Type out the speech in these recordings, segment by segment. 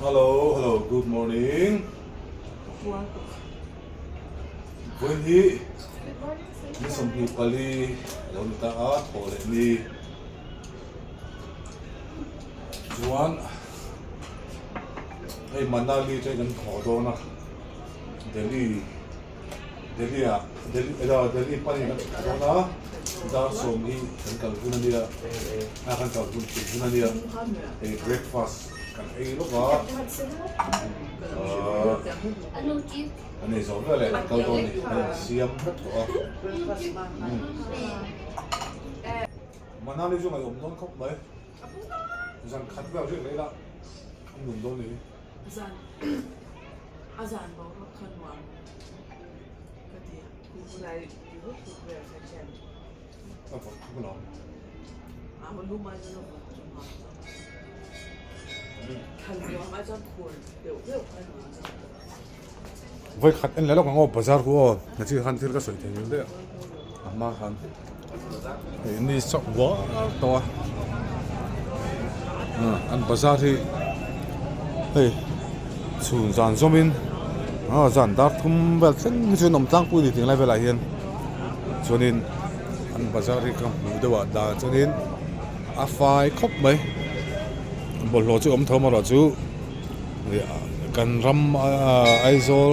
Hello hello good morning vawiin hi ni 24 a lo ni ta a thawh leh ni chuan hei Manali te kan thaw dawn a Delhi. Delhi ah Delhi Delhi panin kan chhuk dawn a dar sawm hi kan kal hun a nia a kan kal hun tih hun a nia hei breakfast kan ei lawk a ahh kan ei zawh veleh kan kal dawn a ni kan insiam vek tawh a Manali chu ngaihawm dawn khawp mai zan khat vel riak leh ila a nuam dawn a ni. A zan boruak kha nuam ka ti a. Khulai vut vut vel kha hian. A vawt khawp alawm. A hun lum ai chuan a vawt chu nuam zawk. Thlan nuam ai chuan khur deuh deuh kha nuam zawk. Vawi khat en leh lawk ang aw bazar khu aw nachin khan thil ka sawi thei ngil daih a a hma khan hei ni chauh uar tawh a an bazar hi hei chhun zan zawm in aw zan dar thum vel thleng hi chuan awm tlangpui a ni tih lai velah hian chuanin an bazar hi ka hmuh deuh ah dan chuanin a fai khawp mai bawlhhlawh chu awm tho amaherawh chu. Kan ram Aizawl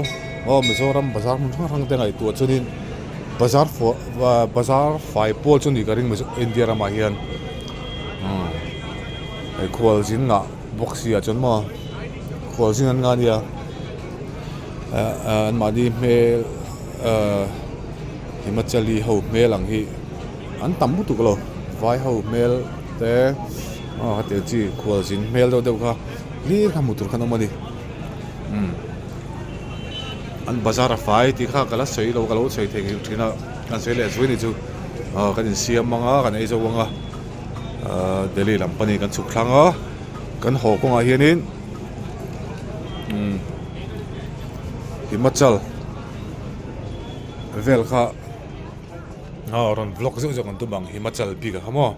aw Mizoram bazar hmun hrang hrang te ngaihtuah chuanin bazar fawh bazar fai pawl chu ni ka ring India ramah hian hei khual zin ngah bawk si ah chuan maw khual zin an ngah ania anmahni hmel ahh Himachali ho hmel ang hi an tam lutuk lo vai ho hmel te aw hetiang chi khual zin hmel deuh deuh kha. Hlir kha hmuh tur khan awm a ni umm an bazar a fai tih kha ka la sawi lo ka lo sawi thei nghilh thin a kan sawi leh zui ni chu aw kan insiam ang a kan ei zo ang a ahh Delhi lam pawh ni kan chhuk thlang a kan haw kawngah hianin umm Himachal vel kha aw rawn vlog zeuh zeuh kan tum ang Himachal bik ah kha maw.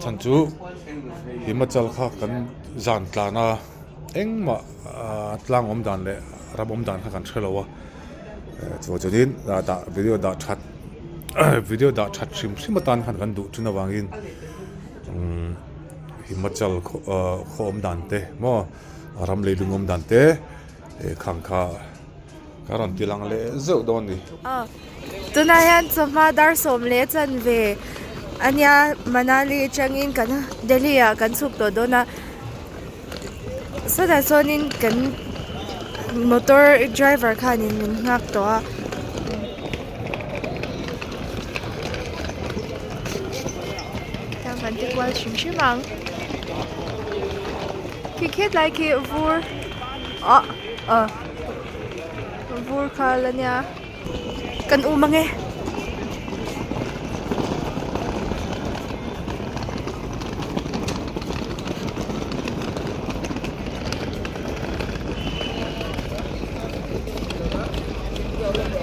Chhan chu Himachal kha kan zan tlan a engmah tlang awm dan leh ram awm dan kha kan hre lo a chuan chuanin dah video dah that video dah that hrim hrim atan khan kan duh thin avangin umm Himachal khaw awm dan te maw ram leilung awm dan te khang kha. Ka rawn ti lang leh zeuh dawn ni. Aw, tunah hian chawhma dar sawm leh chanve ania Manali atangin kan Delhi ah kan chhuk tawh dawn a, sawtah chuanin kan motor driver khanin min nghak tawh a. Kan ti kual hrim hrim ang. Khi khit lai khi vur ah ah. Vur khal a nia kan um ang e.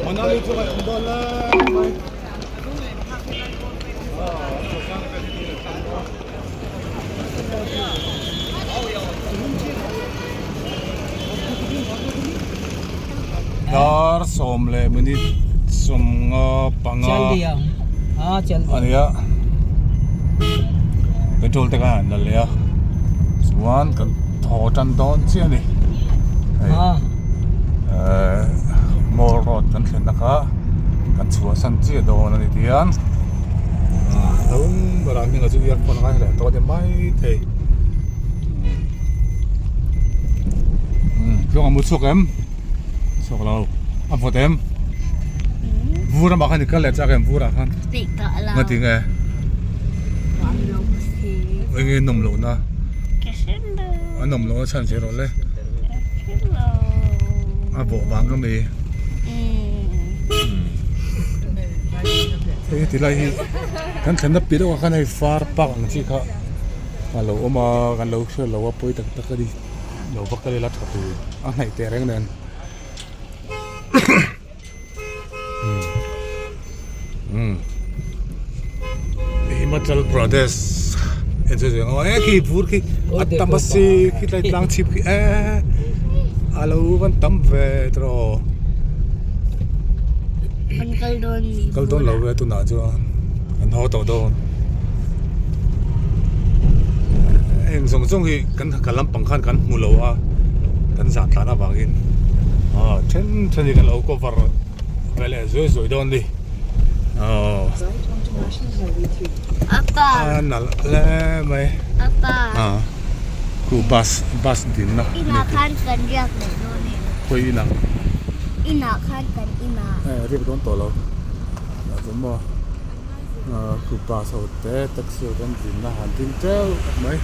Manali chu kan awm dawn lai mai. Dar sawm leh minute 55 a ni a petrol te khan an la leh a chuan kan thaw tan dawn chiah a ni hei ehh mall road kan thlenna kha kan chhuahsan chiah dawn a ni tihian. Tlung berah hming ah chu earphone a ngai leh tawh a ni maithei tlung a mu chhuak em chhuak lo a vawt em vur ramah khan i kal leh chak em vur ah khan nga ti nge eng nge nawm loh na a nawm loh na chhan che rawh le a vawh vang ka mi. Hei heti lai hi kan thlenna piah deuhah khan hei far park ang chi kha a lo awm a kan lo hriat lo a pawi tak tak a ni lo va kal ila tha tur a hnaih teh reng nen umm Himachal Pradesh. En zui zui ang aw e khi vur khi a tam a si khi tlai tlang chhip khi e a lo van tam ve tawh An kal dawn ni kal dawn lo ve tunah chuan an haw tawh dawn heng zawng zawng hi kan ka lampang khan kan hmu lo a kan zah tlan avangin ah then then hi kan lo cover ve leh zuai zuai dawn a ni aw Apa a nalh hle mai Apa ah khu bus bus dinna Inah khan kan riak leh dawn em khawi inah Inah khan kan inah eh riak dawn tawh lo ah chuan maw ah khu bus ho te taxi ho te an dinna han ding teuh mai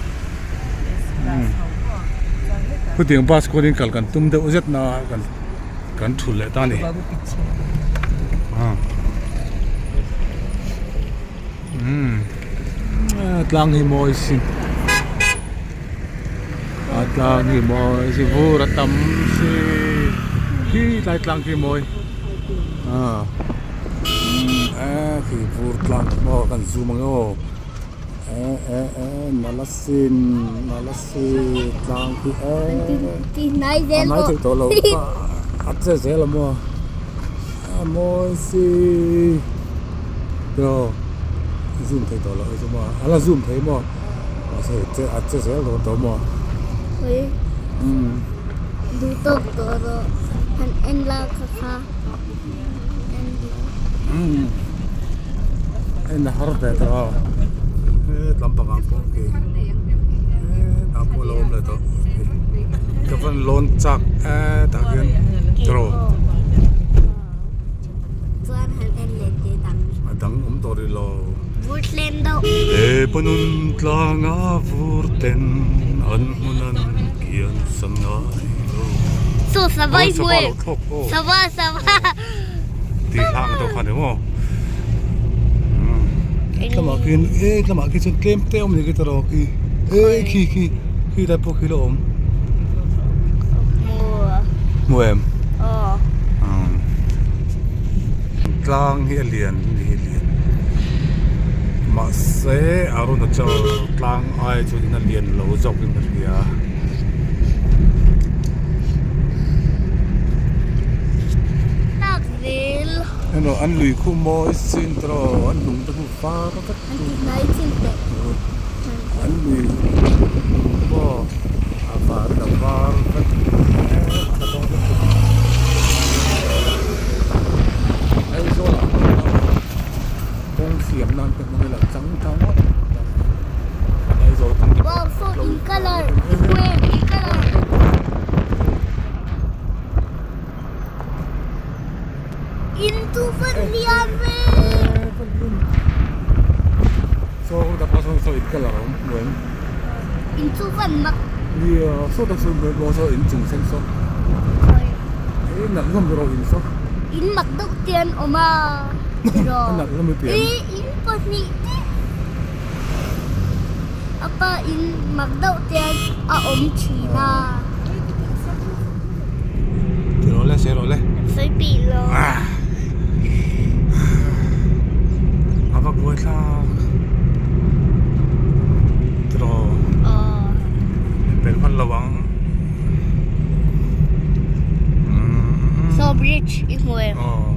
khutiang bus khuanin kal kan tum deuh zet na kan. Kan thul leh ta a ni. Tlang hi mawi si. A tlang hi mawi si vur a tam si. Khi tlai tlang khi mawi. A khi vur tlang khi maw kan zoom ang e aw. E e e nala sin nala si tlang khi e Ti hnai zel a hnai theih tawh lo a che zel a maw a mawi si tiraw zoom theih tawh loh chu maw a la zoom thei maw mahse a che zel dawn tawh maw Duh tawk tawh rawh han en la kha kha. En a har ve tawh a he lampang ah pawh khi hetah pawh a lo awm leh tawh ka van lawn chak hetah khian tiraw a dang awm tawh rih lo he panun tlanga vur ten an hmun an kian sam ngai lo. Sava sava. Ti hlang tawh kha ni maw. Tlama khi e tlama khi chuan tlem te awm ni khi tawrh khi e khi khi khi lai pawh khi la awm. Hmu em? Aw. Tlang hi a lian ni hi lian. Mahse Arunachal tlang ai chuan in a lian lo zawk in ka hria. Tak zel. Emaw an lui khu mawi chin tawh an lung te khu var vek An ti hnai chin teh. An lui pawh a var a var vek a dawn lutuk. Aizawl ah pawh kawng siam nan te hmang ila chang tha ngawt Aizawl kawng te Wow so in color square in color. In chu van lian ve. So ta pa so in color awm hmuh em? In chu van mak. Nia saw tak saw hmuh saw in chung sen saw. Ei nak ngam rawh in saw. In mak deuh te an awm a. A nak ngam te an. Ei in pahnih te. A pa in mak deuh te a awm thin a. Ti rawh le, sawi rawh le. Sawi pih lo. A va buai thlak. Ti rawh. Aw. Pel hman lo ang. Saw bridge i hmu em? Aw.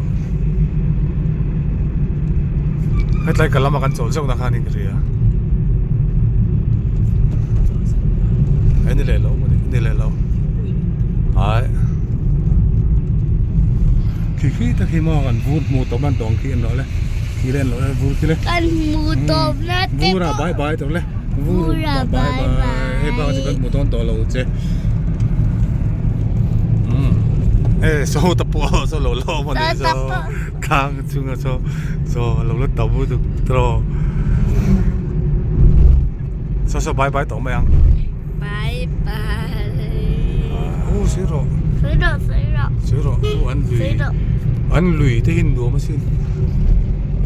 Hetlai ka lama kan chawl zeuh na khan in ria. Hei ni leh lo ni leh lo. Ai. Khi khi ta khi maw kan vur hmu tawp nan tawng khi an lo le. Khi le an lo le vur khi le. Kan hmu tawp na te Vura bye bye tawp le. Vura bye bye. Hei bak chu kan hmu tawn tawh lo che. E so ta pawh so lo lo maw ni so. Tlang chunga so so lo la tam lutuk tawh. So so bye bye tawh mai ang. Bye bye. Aw sawi rawh. Sawi rawh sawi rawh. Sawi rawh aw an lui. Sawi rawh. An lui te hi nuam asin.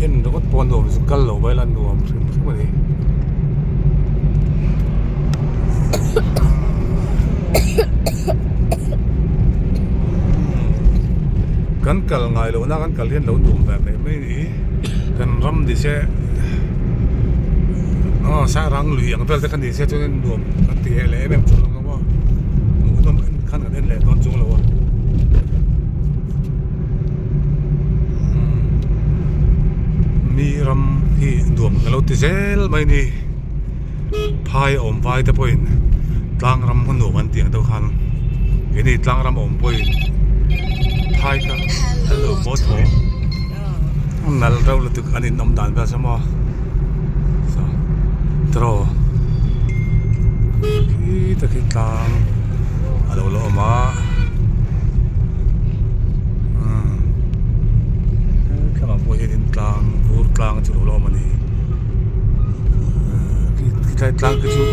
En ringawt pawh a nuam chu kal lo mai la nuam hrim hrim a ni. Kan kal ngai lohna kan kal hian lo nuam ve mai mai a ni. Kan ram ni se Aw Sairang lui ang vel te kha ni se chuan nuam kan ti leh em em chuang lo ang maw hmuhnawm en khan kan en leh dawn chuang lo a mi ram hi nuam ka lo ti zel mai ni phai awm vai te pawhin tlang ram hmun nuam an tih ang deuh khan keini tlang ram awm pawhin phai kha hello maw thaw nal reuh lutuk an inawm dan vel saw maw saw draw khi te khi tlang a lo la awm a umm thlalak pawh hianin tlang vur tlang chu a lo la awm a ni khilai tlang te chu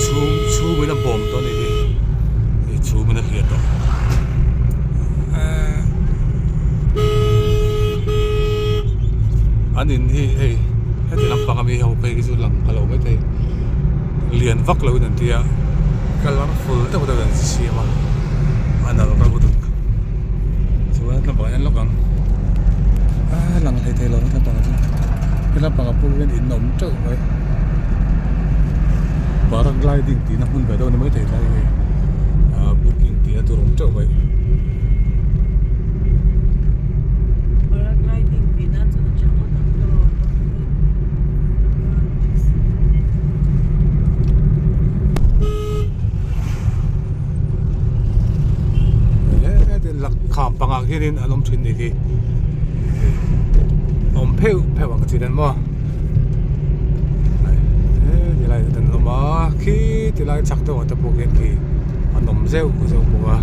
chhum chhum in a bawm tawh a ni hi hei chhum in a hliah tawh ehh an in hi hei heti lampang ami ho phei hi chu lang pha lo maithei lian vak lo in an tia colourful deuh deuh in an siam a a nalh reuh lutuk chuan lampang ah hian lawk ang a lang hlei thei lo lampang ah chuan he lampang ah pawh hian in awm teuh mai paragliding tih na hmun ve deuh a ni maithei tlai hei ah booking tih na tur a awm teuh mai. Paragliding tih na chuan a tha ngawt ang tawh. Kham pangah khianin an awm thin nih hi awm pheuh pheuh ang chi nen maw he tilai te an awm a khi tilai chhak deuh ah te pawh khian khi an awm zeuh zeuh bawk a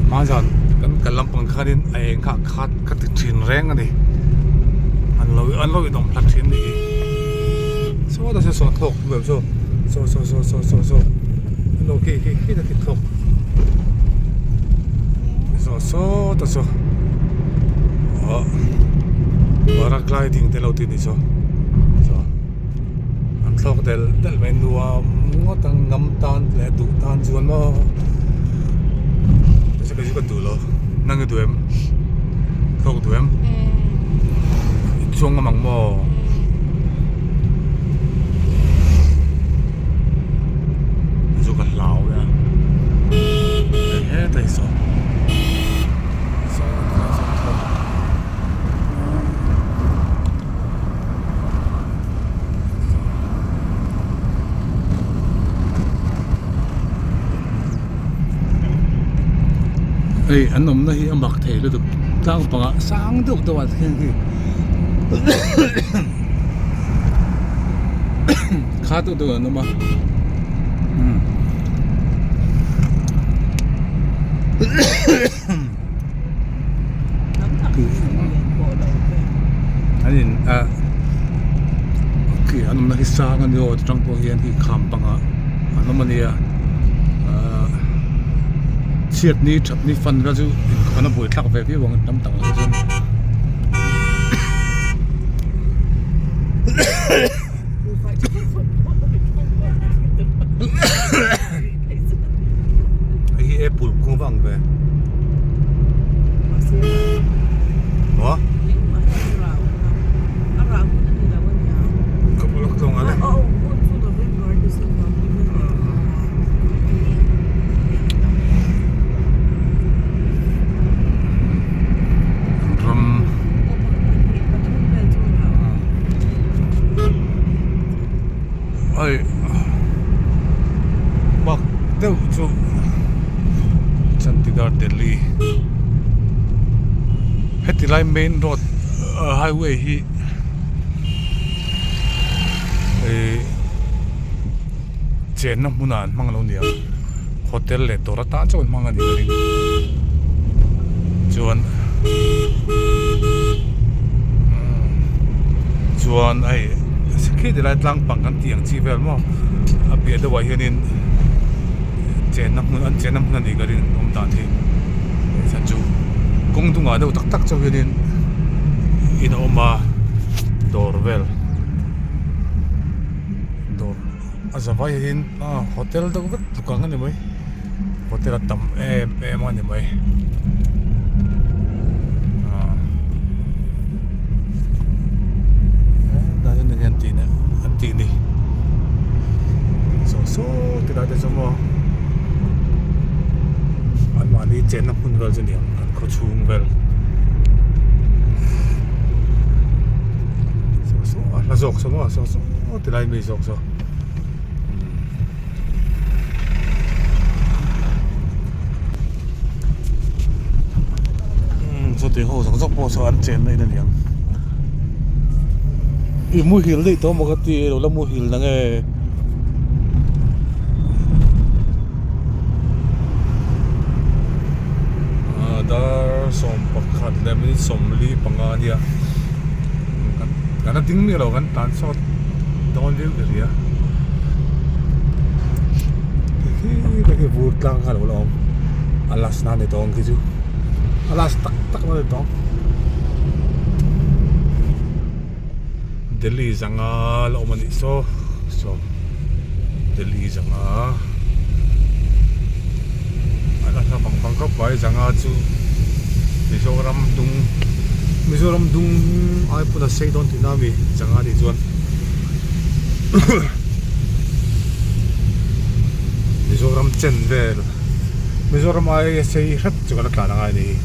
hmanzan kan kal lampang khanin a eng kha a khat ka ti thin reng a ni an lo an lo inawm hlat thin nih hi saw ta saw saw thlawk vel saw saw saw saw saw saw saw an lo khi khi khi ta khi thlawk saw saw ta saw ah paragliding te lo ti ni saw saw an thlawk del del mai nuam ngawt ang ngam tan leh duh tan chuan maw kei chu ka duh lo nang i duh em thlawk duh em i chuang ngam ang maw chu ka hlau a heta hi saw saw saw thlawk. Hei an awmna hi a mak thei lutuk tlang pangah sang deuh deuh ah te khian hei kha deuh deuh an awm a umm. An in ah khi an awmna khi sang a ni aw atang pawh hian khi kham pangah an awm a nia ahh chhiat ni that ni fan vel chu inkhawn a buaithlak ve viau ang tam tak ang chuan. Hei hi apple kung vang ve maw ka bula tlawng ale ram Hei bak deuh chu Chandigarh Delhi heti lai main road highway hi ih chenna hmunah an hmang lo nia hotel leh dawr atan chauh an hmang a ni ka ring chuan chuan hei khi ti lai tlang pang kan tih ang chi vel maw a piah deuhah hianin chenna hmun an chenna hmun a nih ka rin awm dan hi chhan chu kawng dungah deuh tak tak chauh hianin in a awm a dawr vel dawr a za vai hian hotel deuh vek tluk ang a ni mai. Hotel a tam em em a ni mai ah hetah hian eng nge an tih leh an tih Aw tilai te chu maw anmahni chenna hmun vel chu ni ang an khaw chhung vel saw saw a hla zawk saw maw saw saw tilai mi zawk saw. Chuti ho zawk zawk pawh saw an chenna in a ni ang i muhil daih tawh maw ka ti lo la muhil na nge ah dar 11 leh minute 45 a nia kan la ding miah lo kan tlan sawt dawn viau ka hria khi khi khi vur tlang kha a lo la awm a last na ni tawh ang khi chu a last tak tak na ni tawh ang Delhi zanga la awm a nih saw saw Delhi zanga a la hla vang vang khawp mai zanga chu Mizoram dung Mizoram dung ai pawn a sei dawn tihna a mi zanga nih chuan Mizoram chen vel Mizoram ai a sei hret chu kan la tlan angai a ni hi.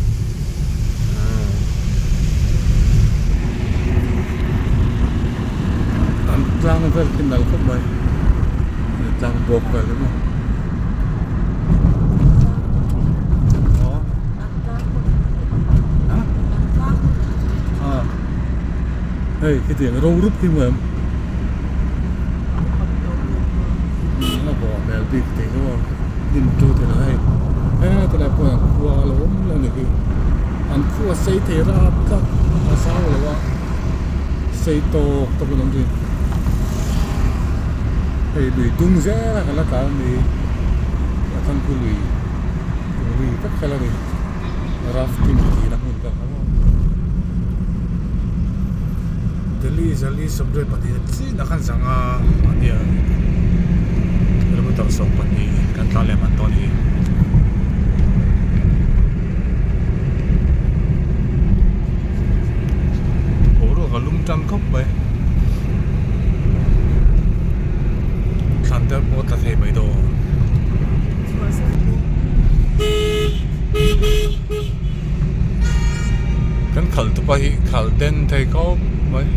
An tlang vel khi nal khawp mai tlang bawk vel emaw hei khitiang ro rup khi hmu em a bawh hmel bik tih chu aw hnim tu te lah hei he tilai pawh hian khua a lo awm lo a ni hi an khua sei thei rap tlat a zau lo a sei tawk tawk in awm thin hei lui dung zel a kan la tlan a ni a thangpui lui lui vek fel a ni rafting tih na hmun vel kha maw Delhi zali sawmriat pahnih chin a khan zanga a nia kilometer 12 kan tlan leh hman tawh a ni. Boruak a lum tan khawp mai thlan te pawh tla thei mai dawn. Kan khalh tupa hi khalh den thei khawp mai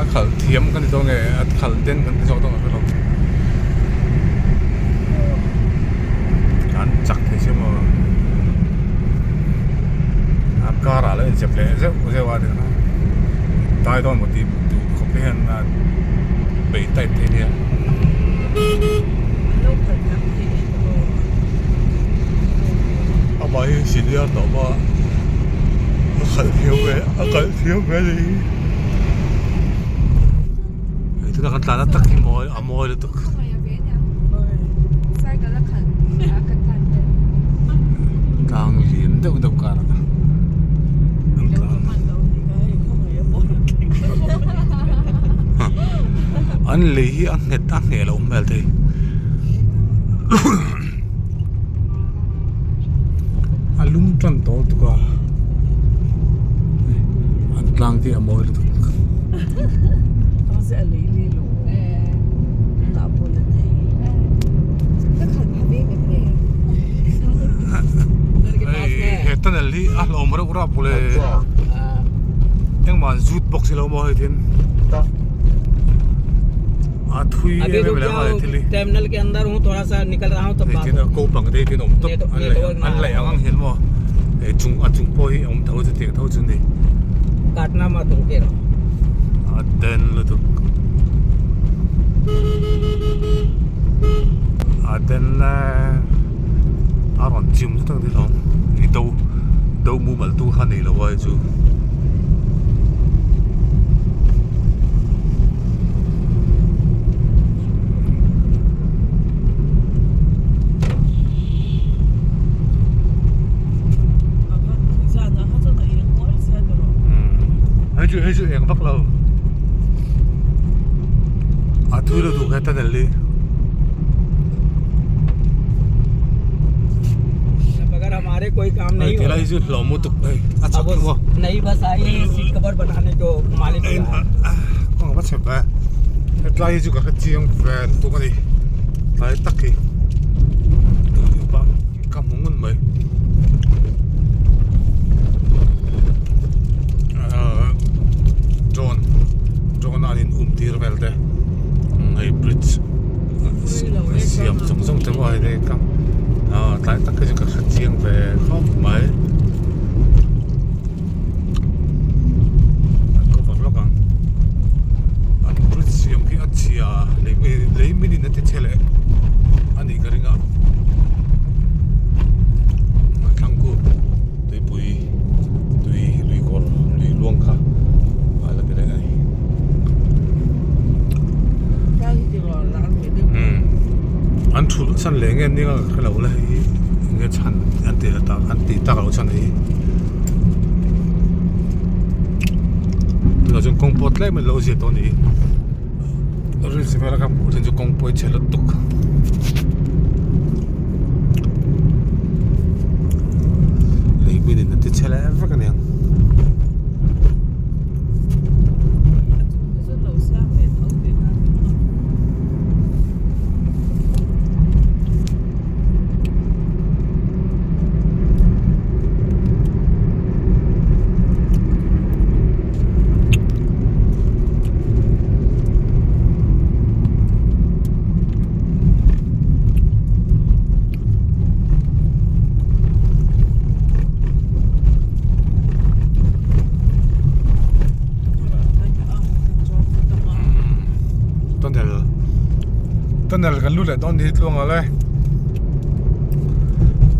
a khalh thiam ka ni dawn nge a khalh den kan ti zawk dawn ka hre lo an chak thei si maw a car ah lo inzep leh zeuh zeuh a nia dai dawn maw tih duh khawp hian a bei tight thei nia. Amah hi senior tawh pawh a khalh thiam ve a khalh thiam ve a ni hei tuna kan tlan na tak hi mawi a mawi lutuk. Tlang lian deuh deuh karah an tlan an lei hi a nghet a ngheh loh hmel thei a lum tan tawh lutuk a an tlang te a mawi lutuk. He tunnel hi a hlawm reuh rap bawlh e engmah an zut bawk si lo maw hei tin a thui em em leh nghal thil hi hei tin a ko pang te hi tin a awm tawp an laih an laih ang ang hian maw hei chung a chung pawh hi a awm tho chu tiang tho chu a ni a den lutuk a den a rawn chim zet ang tih hlawm ni do do mumal tu kha nei lo a hei chu. Hei chu hei chu eng vak lo a thui lo duh kha tunnel hi. Hei tilai chu hlawm lutuk hei a chak thung a. Kawng a va chep ve. Tlai hi chu ka hre chiang ve tuk a ni tlai tak hi ka hmu ngun mai ahh drone drone a an in um tir vel te hei bridge siam zawng zawng te pawh hei ka ahh tlai tak hi chu ka hre chiang ve khawp mai. An cover lawk ang an bridge siam khi a chhia lei min in a ti chhe leh a nih ka ring a a thlang khu tuipui tui lui kawr lui luang kha a la ti leh a ni an thulh san leh nge nia ka hrelo le hei enge chhan an tih tak an tih tak loh chhan hi. Tunah chuan kawng pawh tlem a lo zia tawh a ni reels vela ka hmuh thin chu kawng pawh hi chhe lutuk lei hmun in a ti chhe leh vek a niang. Tunnel tunnel kan lut leh dawn ni tluang a le.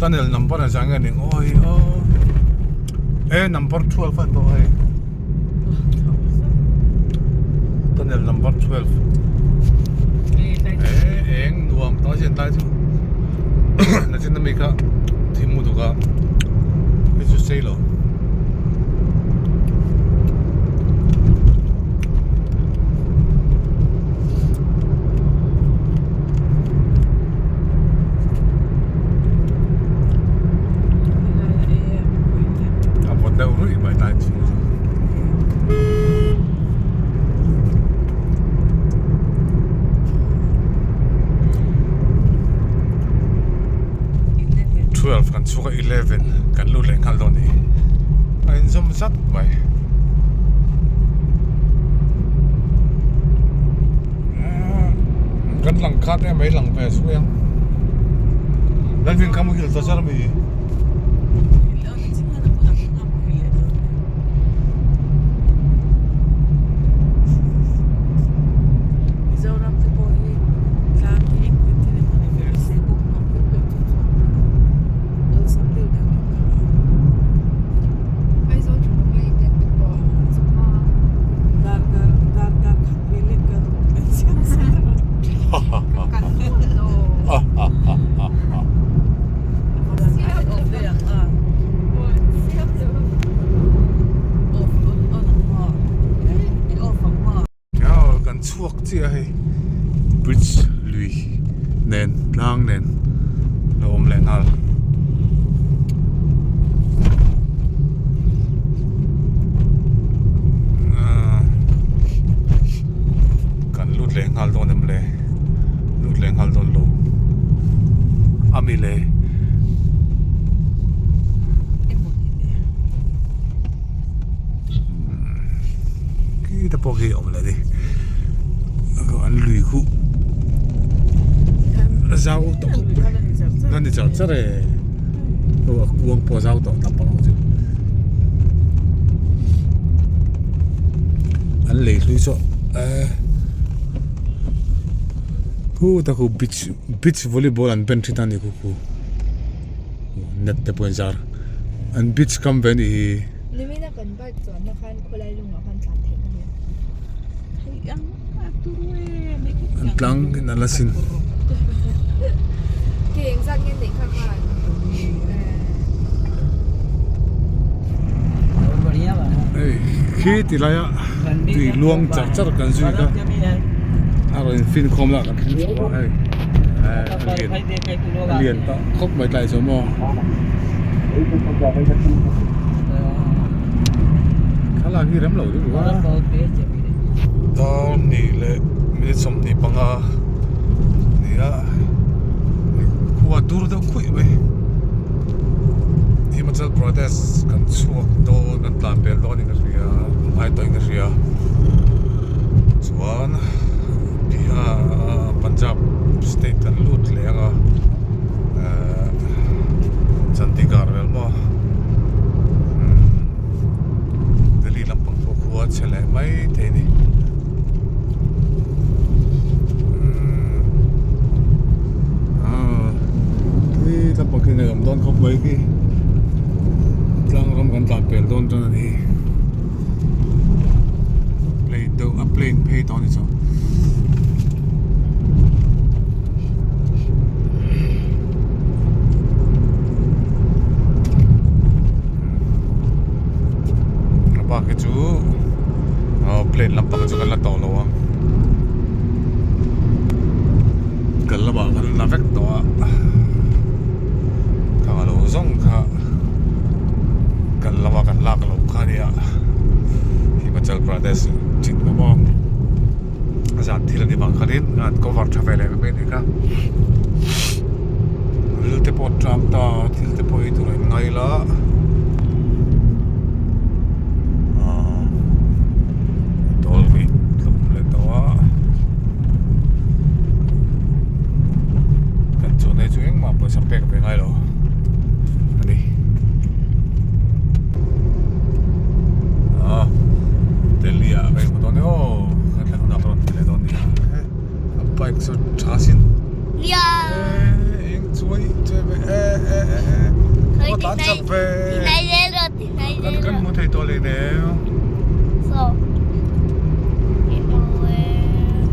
Tunnel number a zang nge ni aw hei aw e number 12 a ni tawh hei tunnel number 12 e eng nuam tawh a chian lai chu nachin ami kha thim mu tuk a hei chu sei lo. A vawt deuh ruih mai tlai chhung chu. 12 kan chhuak a 11 kan lut leh nghal dawn a ni. A inzawm zat mai. Kan lang khat em mai lang ve chu ang Lalvin kha muhil ta zar mi Mizoram te pawh hi tlang hi engtin thil emaw ni ber se kawng nuam deuh deuh chu chuan awlsam deuh deuh in ka hria. Aizawl thawmhnaw te pawh chawhma Darkar darkar khat vel lek ka kan siam zel a. Ka kal hmun lo. Off daih ang a. Siam lo. Off on on ang maw? I off ang maw? Aw kan chhuak chiah a hei bridge lui nen tlang nen a awm leh nghal. Ahh kan lut leh nghal dawn em le lut leh nghal dawn lo a mi le. Khi te pawh khi a awm leh a ni an lui khuh a zau tawh khawp mai a ni char char e aw a kuang pawh a zau tawh tak ang chu an lei hlui saw eh khu ta khu beach beach volleyball an ben thin a ni khu khu net te pawh a inzar an beach kam ve a nih hi. Nimina kan bike chuanna khan khawlai lungah khan tlan theih a ni. An tlang in a la sin. Ke engzat nge neih kha khan? Hei khi ti laia tui luang char char kan zui kha a rawn fin khawm lah kan thleng chho a hei a lian a lian tawh khawp mai tlai chu maw. Thlalak hi rem lo deuh a. Dar hnih leh. Minute 25 ni a khua dur deuh khuih mai Himachal Pradesh kan chhuak dawn kan tlan pel dawn in ka hria ngai tawh in ka hria chuan Bihar Punjab state kan lut leh ang a ehh Chandigarh vel maw Delhi lampang pawh khua a chhe leh mai thei a ni. Khi lampang khi ngaihawm dawn khawp mai khi tlang ram kan tlan pel dawn tan a ni plane deuh a plane phei tawh a ni chauh. A bak hi chu aw plane lampang chu kan la tawh lo ang kal lamah kan la vek tawh a kha lo zawng kha kal lama kan lak loh kha a nia Himachal Pradesh chin lam aw a zan thil a ni vang khanin an cover tha ve leh mai mai kha ril te pawh tang ta thil te pawh ei tur a in ngai la ahh dawl hi tlawm leh tawh a kan chuan hei chu engmah pawisa pek ve ngai lo a ni ah Delhi ah ka inhmu dawn e aw ka thlen hunah ka rawn ti leh dawn nia a bike chu tha sin eng chuai chuai ve e e e e a tlan chak ve kan kan hmu thei tawh leh nem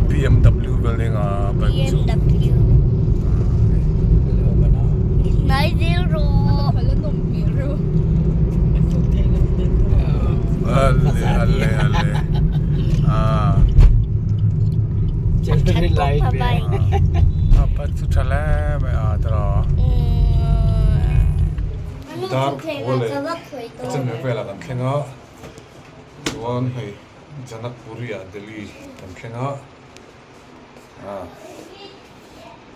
BMW building a bike chu Ale ale ale ah a bike chu tha hle mai a tiraw dar pawl leh a chanve velah kan thleng a chuan hei Janakpuri ah Delhi kan thleng a ah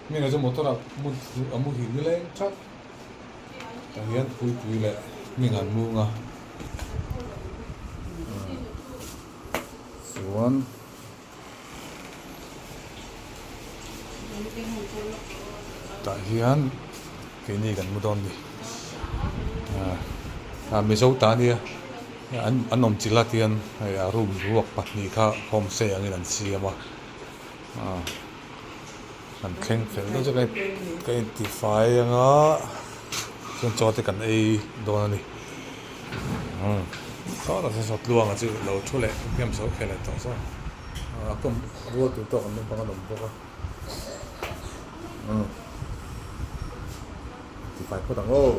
mi chu motor ah a muhil nileng thak. Tah hian puipui leh hming an mung a chuan tah hian keini kan mu dawn a ni ah mizo ta ania an an awm chilh a tihian hei a room ruak pahnih kha homestay angin an siam a ah. Kan thleng fel dawn chu ka intifai anga chuan chaw te kan ei dawn a ni umm sawtah sawn saw tluanga chu lo thu leh hnem saw khel leh tawh saw a kawm rual tur tawk an naupang an awm bawk a umm intifai phawt ang aw.